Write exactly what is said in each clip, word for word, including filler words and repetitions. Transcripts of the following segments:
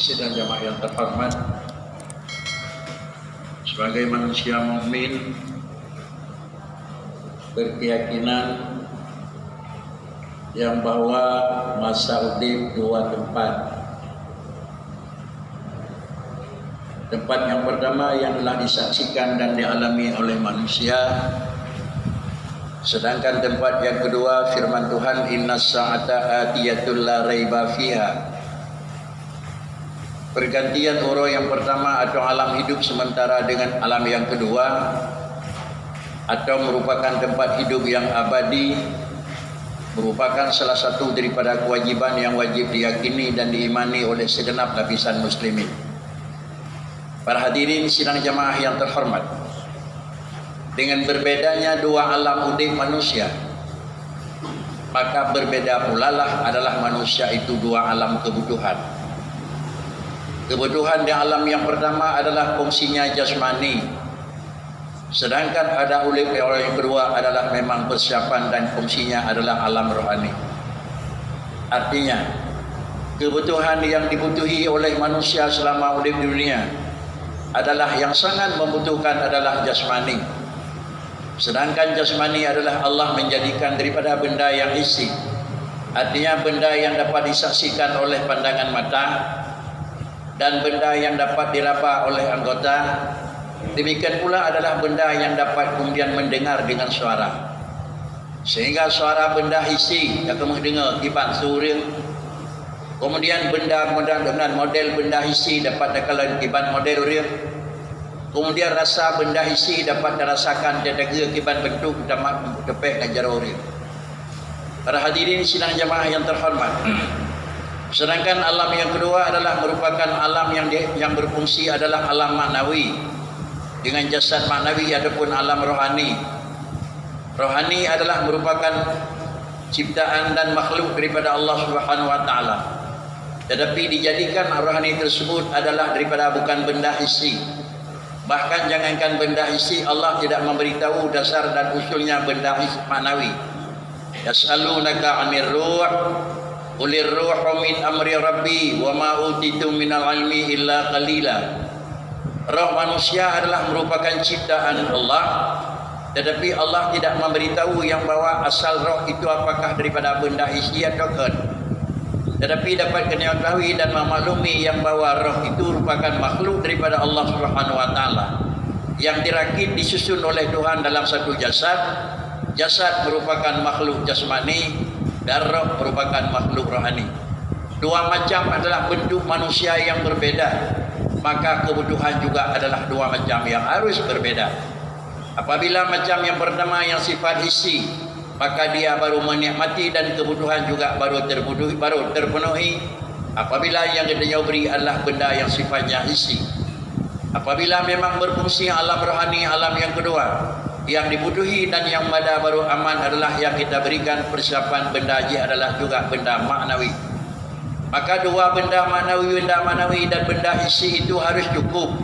Sidang jamaah yang terhormat, sebagai manusia mukmin, berkeyakinan yang bahwa masa udip dua tempat. Tempat yang pertama yang telah disaksikan dan dialami oleh manusia, sedangkan tempat yang kedua firman Tuhan, "Innas sa'ata atiyatul la raiba fiha." Pergantian uroe yang pertama atau alam hidup sementara dengan alam yang kedua, atau merupakan tempat hidup yang abadi, merupakan salah satu daripada kewajiban yang wajib diyakini dan diimani oleh segenap lapisan muslimin. Para hadirin sidang jamaah yang terhormat, dengan berbedanya dua alam udip manusia, maka berbeda pulalah adalah manusia itu dua alam kebutuhan. Kebutuhan di alam yang pertama adalah fungsinya jasmani, sedangkan pada ulip orang yang kedua adalah memang persiapan dan fungsinya adalah alam rohani. Artinya, kebutuhan yang dibutuhi oleh manusia selama udip di dunia adalah yang sangat membutuhkan adalah jasmani. Sedangkan jasmani adalah Allah menjadikan daripada benda yang hissi, artinya benda yang dapat disaksikan oleh pandangan mata, dan benda yang dapat diraba oleh anggota, demikian pula adalah benda yang dapat kemudian mendengar dengan suara. Sehingga suara benda hissi dapat meudeungoe kiban su ureuëng. Kemudian benda, benda dengan model benda hissi dapat takalon kiban model ureuëng. Kemudian rasa benda hissi dapat tarasakan dan tageue kiban bentuk utama teupek dan jaroe ureuëng. Para hadirin sidang jamaah yang terhormat, sedangkan alam yang kedua adalah merupakan alam yang di, yang berfungsi adalah alam maknawi dengan jasad maknawi ataupun alam rohani. Rohani adalah merupakan ciptaan dan makhluk daripada Allah Subhanahu wa Taala. Tetapi dijadikan rohani tersebut adalah daripada bukan benda hissi. Bahkan jangankan benda hissi, Allah tidak memberitahu dasar dan usulnya benda hissi maknawi. "Yas'alunaka 'anir ruh, qulir ruhu min amri rabbi, wa ma utitum minal ilmi illa qalila." Roh manusia adalah merupakan ciptaan Allah, tetapi Allah tidak memberitahu yang bahwa asal roh itu apakah daripada benda hissi atau kon. Tetapi dapat keuneuk ketahui dan memaklumi yang bahwa roh itu merupakan makhluk daripada Allah Subhanahu wa Taala, yang dirakit disusun oleh Tuhan dalam satu jasad. Jasad merupakan makhluk jasmani dan roh merupakan makhluk rohani. Dua macam adalah bentuk manusia yang berbeda, maka kebutuhan juga adalah dua macam yang harus berbeda. Apabila macam yang pertama yang sifat hissi, maka dia baru menikmati dan kebutuhan juga baru terpenuhi, baru terpenuhi apabila yang geutanyoe beri adalah benda yang sifatnya hissi. Apabila memang berfungsi alam rohani, alam yang kedua, yang dibutuhi dan yang pada baru aman adalah yang kita berikan persiapan benda jih adalah juga benda maknawi. Maka dua benda maknawi, benda maknawi dan benda hissi itu harus cukup.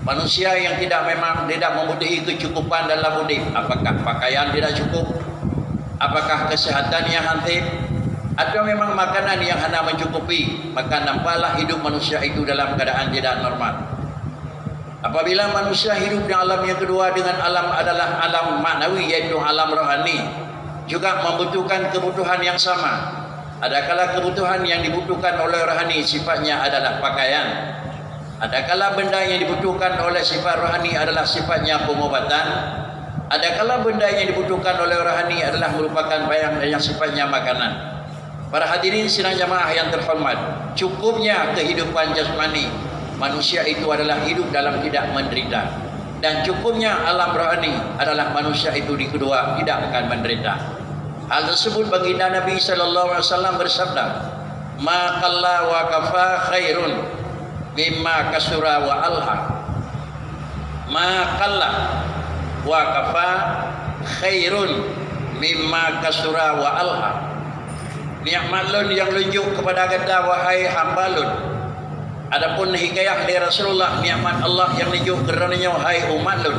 Manusia yang tidak memang tidak membutuhi kecukupan dalam udip, apakah pakaian tidak cukup? Apakah kesehatan yang hansip? Atau memang makanan yang hana mencukupi? Maka nampaklah hidup manusia itu dalam keadaan tidak normal. Apabila manusia hidup di alam yang kedua dengan alam adalah alam maknawi, yaitu alam rohani, juga membutuhkan kebutuhan yang sama. Adakala kebutuhan yang dibutuhkan oleh rohani sifatnya adalah pakaian. Adakala benda yang dibutuhkan oleh sifat rohani adalah sifatnya pengobatan. Adakala benda yang dibutuhkan oleh rohani adalah merupakan bayang yang sifatnya makanan. Para hadirin sidang jamaah yang terhormat, cukupnya kehidupan jasmani manusia itu adalah hidup dalam tidak menderita. Dan cukupnya alam rohani adalah manusia itu di kedua tidak akan menderita. Hal tersebut baginda Nabi sallallahu alaihi wasallam bersabda, "Ma qalla wa kafa khairun mimma kasura wa alha." Ma qalla wa kafa khairun mimma kasura wa alha. Nikmat lôn nyang lôn jok kepada gata, wahai hamba lôn. Adapun hikayah lé Rasulullah, nikmat Allah nyang neujok keu droeneuh nyoe, hai umat lôn,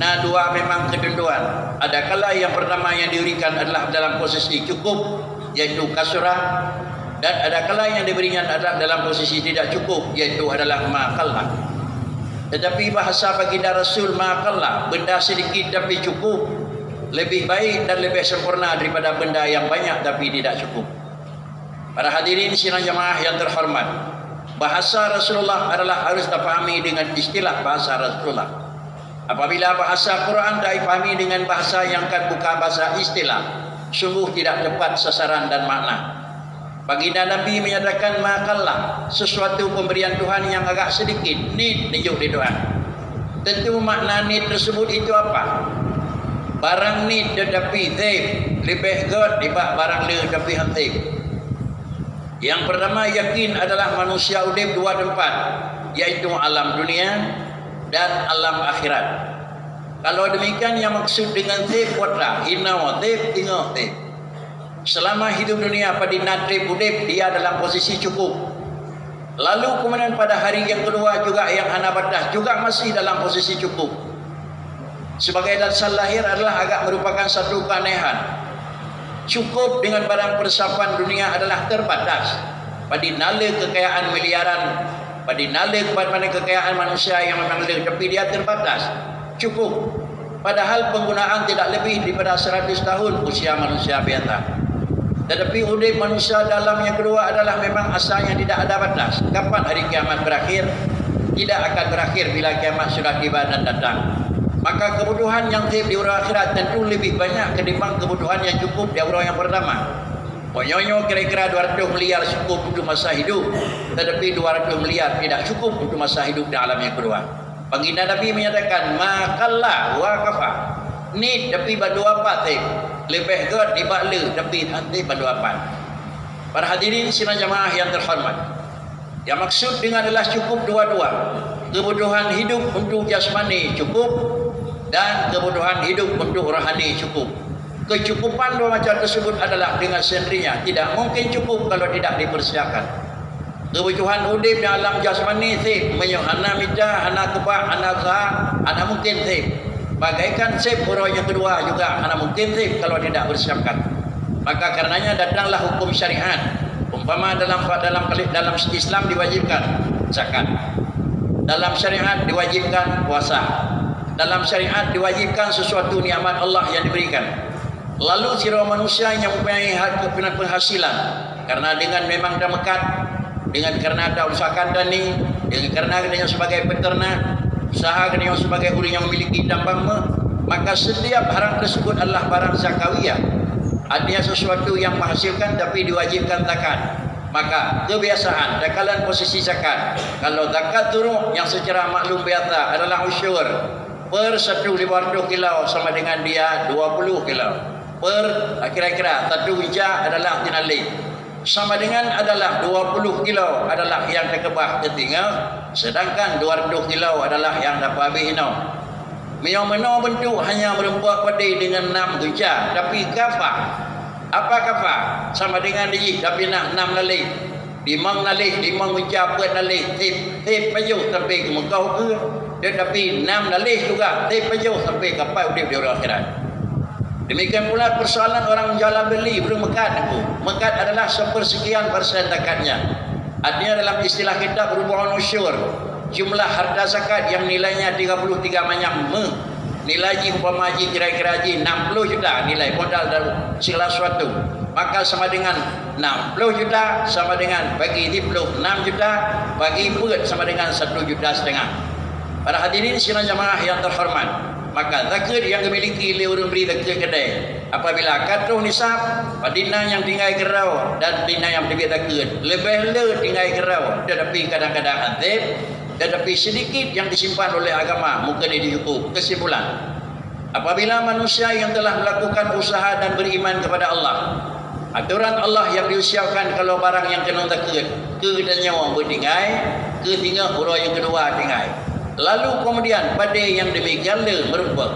na dua memang keuteuntuan. Adakala yang pertama yang diberikan adalah dalam posisi cukup, yaitu kasura, Dan ada kala yang diberi nyan adalah dalam posisi tidak cukup, yaitu adalah ma qalla. Tetapi bahasa baginda Rasul ma qalla, benda sedikit tapi cukup, lebih baik dan lebih sempurna daripada benda yang banyak tapi tidak cukup. Para hadirin sidang jamaah yang terhormat, bahasa Rasulullah adalah harus dipahami dengan istilah bahasa Rasulullah. Apabila bahasa Quran tak dipahami dengan bahasa yang kan bukan bahasa istilah, sungguh tidak tepat sasaran dan makna. Baginda Nabi menyatakan ma qalla, sesuatu pemberian Tuhan yang agak sedikit, nit neujok di Tuhan. Tentu makna nit tersebut itu apa? Barang nit tetapi theb, leubeh gét nibak barang le tapi han theb. Yang pertama yakin adalah manusia udeb dua tempat, yaitu alam dunia dan alam akhirat. Kalau demikian, yang maksud dengan theb kuatra, hinoe theb, teungoh theb. Selama hidup dunia, padina treb udeb, dia dalam posisi cukup. Lalu kemudian pada hari yang kedua juga yang hana batas juga masih dalam posisi cukup. Sebagai dasar lahir adalah agak merupakan satu keanehan. Cukup dengan barang persapan dunia adalah terbatas. Padina le kekayaan miliaran, padina le kekayaan manusia yang memang le, tapi dia terbatas. Cukup. Padahal penggunaan tidak lebih daripada seratus tahun usia manusia biasa. Tetapi udeb manusia dalam yang kedua adalah memang asalnya tidak ada batas. Kapan hari kiamat berakhir? Tidak akan berakhir bila kiamat sudah tiba dan datang. Maka kebutuhan yang theb di uroe akhirat tentu lebih banyak ketimbang kebutuhan yang cukup di uroe yang pertama. Meunyoe nyoe kira-kira dua ratus miliar cukup untuk masa hidup, tetapi dua ratus miliar tidak cukup untuk masa hidup di alam yang kedua. Baginda Nabi menyatakan, "Ma qalla wa kafa." Nit tapi bandua pat theb, leubeh gét nibak le tapi han theb bandua pat. Para hadirin sidang jamaah yang terhormat, yang maksud dengan adalah cukup dua-dua. Kebutuhan hidup untuk jasmani cukup dan kebutuhan hidup untuk rohani cukup. Kecukupan dua macam tersebut adalah dengan sendirinya tidak mungkin cukup kalau tidak dipersiapkan. Kebutuhan udeb di alam jasmani theb, meunyoe hana mita, hana keubah, hana useuha, hana mungkin theb. Bagaikan theb uroe nyang keudua juga hana mungkin theb kalau tidak bersiapkan. Maka karenanya datanglah hukum syariat. Umpama dalam dalam dalam Islam diwajibkan zakat. Dalam syariat diwajibkan puasa. Dalam syariat diwajibkan sesuatu nikmat Allah yang diberikan. Lalu sidroe manusia nyang mempunyai ha-, penghasilan, karena dengan memang tameukat, dengan karena tausahakan tani, dengan karena geutanyoe sebagai peternak, usaha geutanyoe sebagai ureuëng nyang memiliki tambang meuh, maka setiap barang tersebut adalah barang zakawiyah. Artinya sesuatu yang menghasilkan tapi diwajibkan zakat. Maka kebiasaan takalon posisi zakat. Kalau zakat turun yang secara maklum biasa adalah usyur, per satu lima ratus kilo sama dengan dia dua puluh kilo. Per, kira-kira satu ginca adalah tinaleh. Sama dengan adalah dua puluh kilo adalah yang terkebah ketinggal, sedangkan dua ratus kilo adalah yang dapat habis inoe. Meunyoe meunoe bentuk hanya meureumpok padé dengan nam ginca, tapi kafa. Apa kafa? Sama dengan dijih tapi nak nam naleh. Limong naleh, limong ginca, peuet naleh, theb, theb pajoh sampai keu meukoh ukeue, tetapi nam naleh juga theb pajoh sampai kapai udeb di uroe akhirat. Demikian pula persoalan orang jual beli, ureuëng meukat, meukat adalah sepersekian persen zakatnya. Artinya dalam istilah kitab rubu'un usyur, jumlah harta zakat yang nilainya tiga puluh tiga manyam meuh, nilai jih umpama jih kira-kira jih enam puluh juta nilai modal dari segala sesuatu, maka sama dengan enam puluh juta sama dengan bagi tiga puluh enam juta bagi peuet sama dengan satu juta setengah. Para hadirin sidang jamaah yang terhormat, maka zakeuet nyang geumiliki lé ureuëng bri zakeuet keudè, apabila ka troh nisab, padina nyang tinggai keudroe dan padina nyang teubiet zakeuet, leubeh le tinggai keudroe, tetapi kadang-kadang han theb, tetapi sedikit yang disimpan oleh agama mungkin dicukup. Kesimpulan, apabila manusia yang telah melakukan usaha dan beriman kepada Allah, aturan Allah yang diusiapkan kalau barang yang keunong zakeuet, keu tanyoe beutinggai, keu singoh uroe nyang keudua tinggai. Lalu kemudian padé nyang demikian le meureumpok.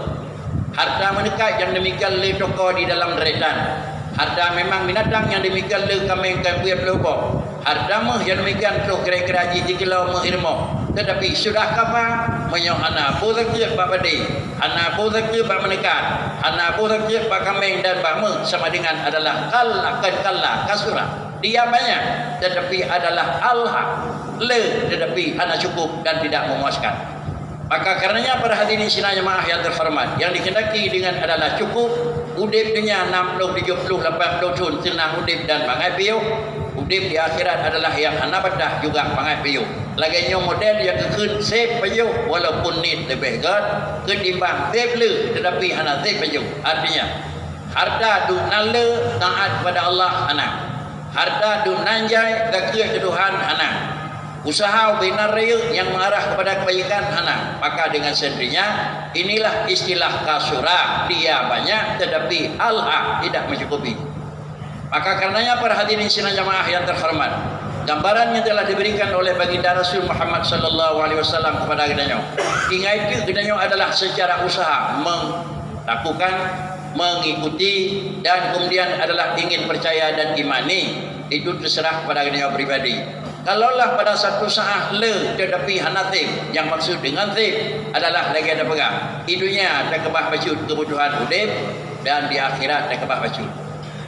Harta meuneukat nyang demikian le toko di dalam deretan. Harta memang binatang nyang demikian le kaméng ka peuet ploh boh. Harta meuh nyang demikian troh kira-kira jih jikilo meuh irmoh. Tetapi sudah kafa, meunyoe hana boh zakeuet bak padé, hana boh zakeuet bak meuneukat, hana boh zakeuet bak kaméng dan bak meuh sama dengan adalah qalla, qad qalla, kasura. Dia banyak, tetapi adalah al-haq, le, tetapi hana cukup dan tidak memuaskan. Maka karenanya, para hadirin sidang jemaah yang terhormat, yang dikehendaki dengan adalah cukup udeb dunia enam puluh, tujuh puluh, lapan puluh thon, seunang udeb dan bangai piôh. Udeb di akhirat adalah yang hana batas juga bangai piôh. Lagée nyoe model nyang geukheun seb pajoh walaupun niet leubeh göt ketimbang seb le tetapi hana seb pajoh. Artinya, harta duek na le, taat kepada Allah hana. Harta duek na jai, zakeuet keu Tuhan hana. Usaha ubé na rayeuk nyang mengarah kepada kebaikan hana. Maka dengan sendirinya, inilah istilah kasura, dia banyak tetapi al-haq tidak mencukupi. Maka karenanya, para hadirin sidang jamaah yang terhormat, gambaran yang telah diberikan oleh Baginda Rasul Muhammad sallallahu alaihi wasallam kepada geutanyoe, tinggai teuk geutanyoe adalah secara usaha melakukan, mengikuti, dan kemudian adalah ingin percaya dan imani. Itu terserah kepada geutanyoe pribadi. Kalaulah pada satu saat le tetapi hana seb, yang maksud dengan seb adalah lagée tapeugah, di dunia takeubah bacut kebutuhan udeb dan di akhirat takeubah bacut.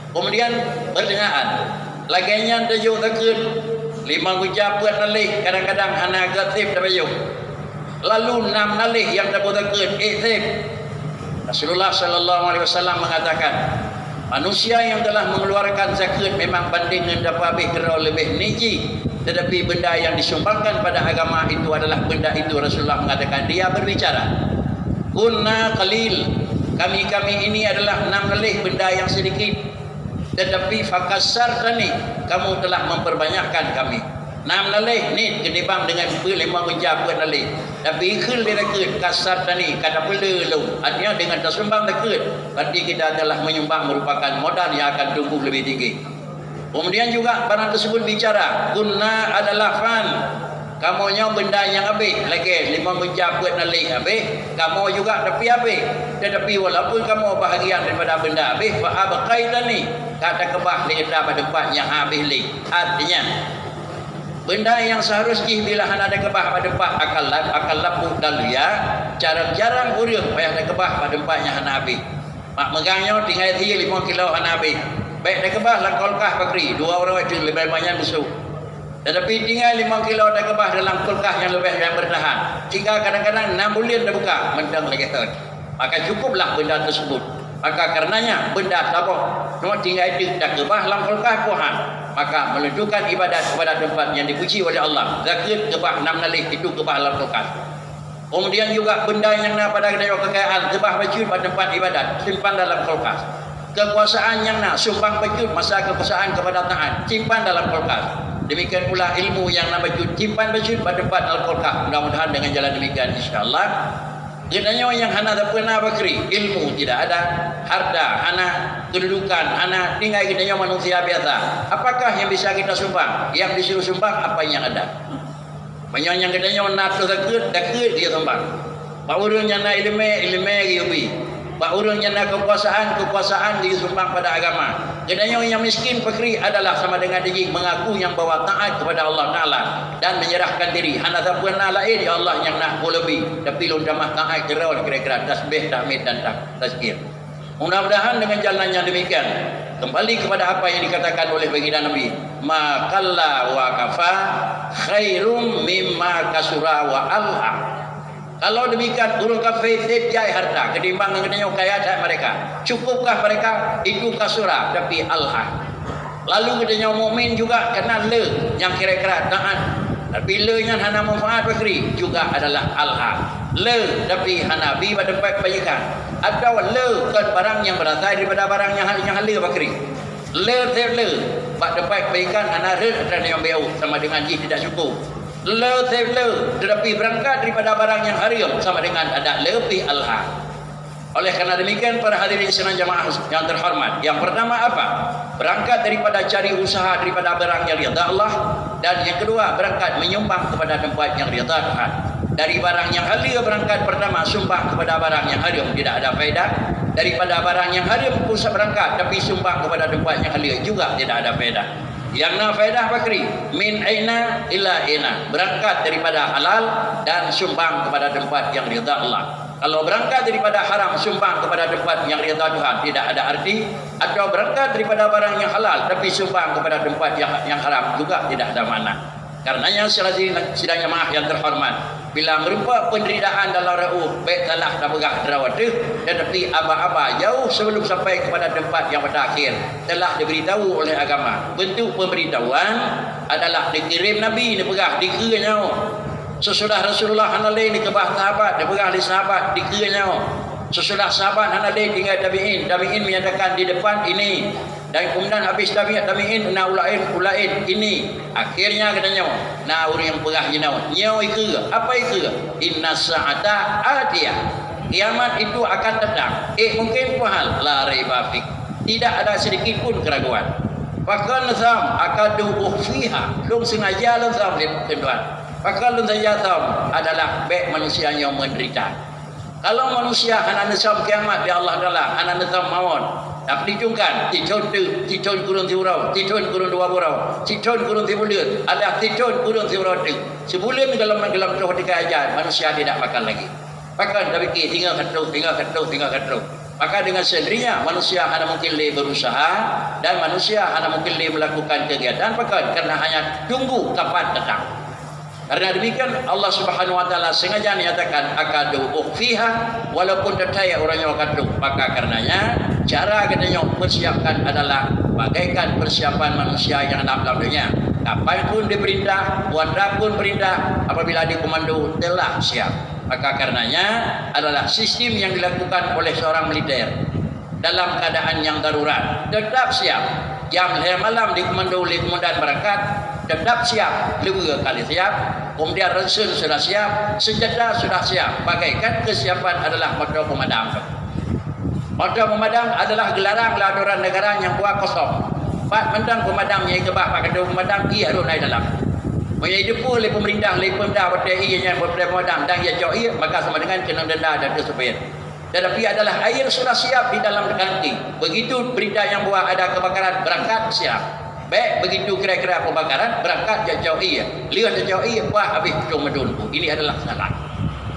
Kemudian, pertanyaan, lagée nyan tajok zakeuet, limong gunca peuet na leh kadang-kadang hana göt seb tapajoh. Lalu nam na leh nyang taboh zakeuet, ék seb. Rasulullah sallallahu alaihi wasallam mengatakan, manusia yang telah mengeluarkan zakeuet memang banding ngon tapeuhabéh keudroe leubeh niet jih, tetapi benda yang disumbangkan pada agama itu adalah benda itu, Rasulullah mengatakan, dia berbicara, "Kunna qalil, kami-kami ini adalah nam na leh benda yang sedikit, tetapi fakasartani, kamu telah memperbanyakkan kami." Nam na leh niet ketimbang dengan peuet limong gunca peuet na leh. Tapi ikheun lé zakeuet, kasartani, ka tapeule lôn. Artinya, dengan tasumbang zakeuet, berarti kita telah menyumbang merupakan modal yang akan tumbuh lebih tinggi. Kemudian juga barang tersebut bicara, "Kunna adalah fan." Kamoe nyoe benda nyang habéh, lagée limong gunca peuet na leh habéh, kamoe juga tapi habéh. Tetapi walaupun kamoe bahagian daripada benda habéh, fa abqaitani, ka takeubah lé gata bak teumpat nyang habéh lé. Artinya, benda nyang seharus jih bila hana takeubah bak teumpat akan la-, akan lapôh dan luya, jarang-jarang ureuëng payah takeubah bak teumpat nyang hana habéh. Mak meugang nyoe tinggai sie limong kilo hana habéh. Bék takeubah lam kulkas pakri, dua uroe teuk leubeh banyak busuk. Tetapi tinggai limong kilo takeubah dalam kulkas nyang leubeh nyang bertahan. Sehingga kadang-kadang nam buleuen tabuka, mantong lagée thon. Maka cukuplah benda tersebut. Maka karenanya, benda saboh nyoe tinggai teuk takeubah lam kulkas pohan. Maka menunjukkan ibadat kepada tempat yang dipuji oleh Allah. Zakeuet keubah nam na leh, itu keubah lam kulkas. Kemudian juga benda nyang na pada geutanyoe kekayaan, keubah bacut bak teumpat ibadat, simpan dalam kulkas. Kekuasaan nyang na, sumbang bacut masa kekuasaan kepada taat, simpan dalam kulkas. Demikian pula ilmu nyang na bacut, simpan bacut bak teumpat dalam kulkas. Mudah-mudahan dengan jalan demikian, insya Allah, geutanyoe nyang hana sapeue na pakri, ilmu tidak ada, harta hana, kedudukan hana, tinggai geutanyoe manusia biasa. Apakah yang bisa kita sumbang? Yang disuruh sumbang apa yang ada. Meunyoe nyang geutanyoe na troh zakeuet, zakeuet geuyue sumbang. Bak ureuëng nyang na iéleumé, iéleumé geuyue bi. Bak ureuëng nyang na keukuasaan, keukuasaan geuyue sumbang pada agama. Geutanyoe nyang miskin, pakri adalah sama dengan dijih mengaku nyang bahwa taat kepada Allah Taala dan menyerahkan diri. Hana sapeue na laén, ya Allah, nyang na ulôn bi, tapi lôn tamah taat keudroe, kira-kira tasbih, tahmid, dan ta-, tazkir. Mudah-mudahan dengan jalan yang demikian, kembali kepada apa yang dikatakan oleh baginda Nabi, "Ma qalla wa kafa khairum mimma kasura wa alha." Kalau demikian, ureuëng kafé seb jai harta ketimbang geutanyoe kaya that mereka. Cukupkah mereka? Itu kasura, tapi alha. Lalu geutanyoe mukmin juga keunan le nyang kira-kira taat. Tapi le nyan hana manfaat pakri juga adalah alha. Le tapi hana bi bak teumpat kebaikan. Atawa le kon barang nyang berasai daripada barang nyang hal-, nyang hale pakri. Le seb le bak teumpat kebaikan hana rhet atra nyang beu sama dengan jih tidak cukup. Le seb le tetapi berangkat daripada barang nyang haram sama dengan adak le pih alha. Oleh karena demikian, para hadirin sidang jamaah yang terhormat, yang pertama apa? Berangkat daripada cari usaha daripada barang yang ridha Allah, dan yang kedua, berangkat menyumbang kepada tempat yang ridha Tuhan. Dari barang yang halal berangkat pertama sumbang kepada barang yang haram tidak ada faedah. Daripada barang yang haram pusat berangkat tapi sumbang kepada tempat yang halal juga tidak ada faedah. Yang na faedah pakri, min aina ila aina, berangkat daripada halal dan sumbang kepada tempat yang ridha Allah. Kalau berangkat daripada haram sumbang kepada tempat yang ridha Tuhan tidak ada arti, atau berangkat daripada barang yang halal tapi sumbang kepada tempat yang, yang haram juga tidak ada makna. Karenanya, sidang jamaah yang terhormat, bila meureumpok penderitaan dalam rot, bék salah tapeugah droe teuh, tetapi aba-aba jauh sebelum sampai kepada tempat yang pada akhir telah diberitahu oleh agama. Bentuk pemberitahuan adalah dikirim Nabi, dipeugah dikeue nyoe. Sesudah Rasulullah hana lé, dikeubah sahabat, dipeugah lé sahabat dikeue nyoe. Sesudah sahabat hana lé, tinggai tabi'in, tabi'in menyatakan di depan ini, dan kemudian habis tabi'in, tabi'in na ula'in, ula'in ini. Akhirnya geutanyoe na ureuëng peugah jinoe, nyoe ikeue. Apa ikeue? Inna sa'ata atiyah. Kiamat itu akan datang. Eh, mungkin pun hal, la raiba fi. Tidak ada sedikit pun keraguan. Bahkan lôn tham akadu ukhfiha, lôn sengaja lôn tham lé keutuan. Bahkan lôn sengaja tham adalah bék manusia nyoe menderita. Kalau manusia hana neusam kiamat di Allah Taala, hana neusam mawöt, tapi ditungkan, sithon teuk, sithon kureueng siuroe, sithon kureueng dua uroe, sithon kureueng sibuleuen, alah sithon kureueng siuroe teuk. Sibuleuen golom, golom troh tika ajan, manusia tidak makan lagi. Bahkan tapiké, singoh ka troh, singoh ka troh, singoh ka troh. Maka dengan sendirinya manusia hana mungkin lé berusaha dan manusia hana mungkin lé melakukan kegiatan, bahkan karena hanya tunggu kapan datang. Karena demikian, Allah Subhanahu wa Taala sengaja nyatakan, "Akadu ukhfiha," walaupun teutai ureuëng nyoe ka troh. Maka karenanya, cara geutanyoe persiapkan adalah bagaikan persiapan manusia yang na lam donya. Kapan pun diperintah, kuasa pun perintah, apabila dikomando, telah siap. Maka karenanya, adalah sistem yang dilakukan oleh seorang militer. Dalam keadaan yang darurat, tetap siap. Jam lhèe malam dikomando lé komandan berangkat, tetap siap. Leubeh kali siap, kemudian rensen sudah siap, senjata sudah siap. Bagaikan kesiapan adalah moto pemadam. Moto pemadam adalah geularang lam atoran negara nyang buah kosong. Pat mantong pemadam nyang keubah pat keuneuk pemadam, ie harôh na dalam. Meunyoe jiteupeue lé pemerintah, lé Pemda, watèe ie nyan watèe pemadam dan jicok ie, maka sama dengan keunong denda dan teuseubiet. Tetapi adalah air sudah siap di dalam tangki. Begitu berita yang bahwa ada kebakaran, berangkat siap. Baik begitu kira-kira pembakaran, berangkat jak cok ie. Lheueh jak cok ie, bah habéh putôh madun. Ini adalah salah.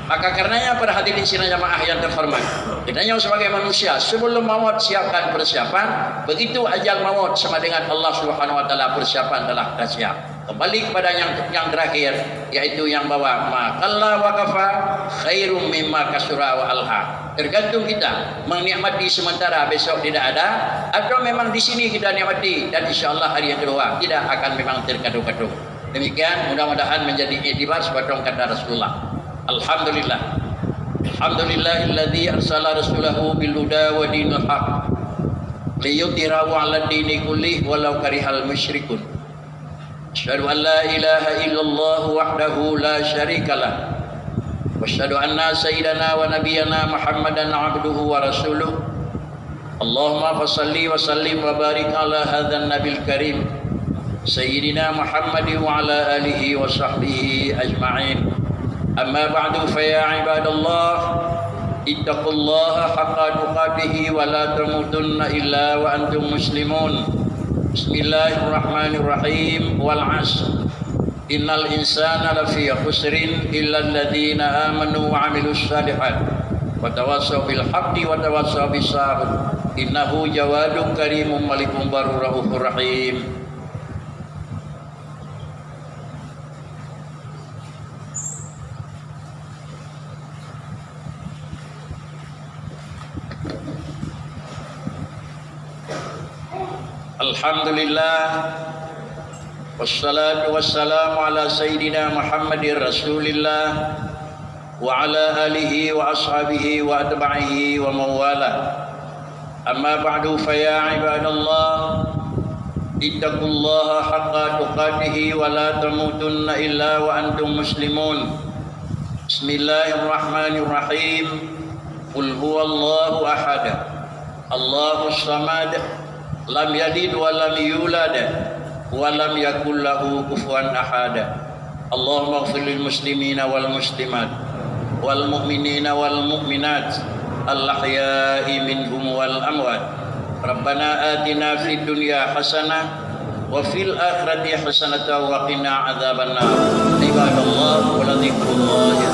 Maka karenanya, para hadirin sidang jamaah yang terhormat, kita nyoe sebagai manusia, sebelum maut siapkan persiapan, begitu ajal maut sama dengan Allah Subhanahu wa Taala persiapan telah tersiap. Kembali kepada yang, yang terakhir, yaitu yang bahwa ma qalla wa kafa khairum mimma kasura wa alha. Tergantung kita menikmati sementara besok tidak ada, atau memang di sini kita nikmati dan insya Allah hari yang kedua tidak akan memang terkadung-kadung. Demikian, mudah-mudahan menjadi iktibar sebatong kata Rasulullah. Alhamdulillah. Alhamdulillahilladzi arsala rasulahu bil huda wa dinil haq liyudhhirahu 'alad dini kullih walau karihal musyrikun. Asyhadu an la ilaha illallah wahdahu la syarikalah. Wa asyhadu anna sayyidana wa nabiyyana Muhammadan abduhu wa rasuluh. Allahumma fasalli wa sallim wa barik ala hadzan nabil karim, Sayyidina Muhammadin wa ala alihi wa sahbihi ajma'in. Amma ba'du, fa ya ibadallah, ittaqullaha haqqa tuqatihi wa la tamutunna illa wa antum muslimun. Bismillahirrahmanirrahim. Wal 'asr. Innal insana lafi khusrin illa alladzina amanu wa 'amilus shalihat wa tawasau bil haqqi wa tawasau bis sabr. Innahu jawadun karimun malikun barur raufur rahim. Alhamdulillah. Wassalatu wassalamu ala sayyidina Muhammadin Rasulillah wa ala alihi wa ashabihi wa atba'ihi wa mawala. Amma ba'du, fa ya ibadallah, ittaqullaha haqqa tuqatihi wa la tamutunna illa wa antum muslimun. Bismillahirrahmanirrahim. Qul huwallahu ahad. Allahus samad. Lam yalid wa lam yulad. Wa lam yakul lahu kufuwan ahad. Allahumma ighfir lil muslimina wal muslimat, wal mu'minina wal mu'minat, al ahya'i minhum wal amwat. Rabbana atina fid dunya hasanah, wa fil akhirati hasanatan wa qina adzabannar. Ibadallah, wa la dzikrullahi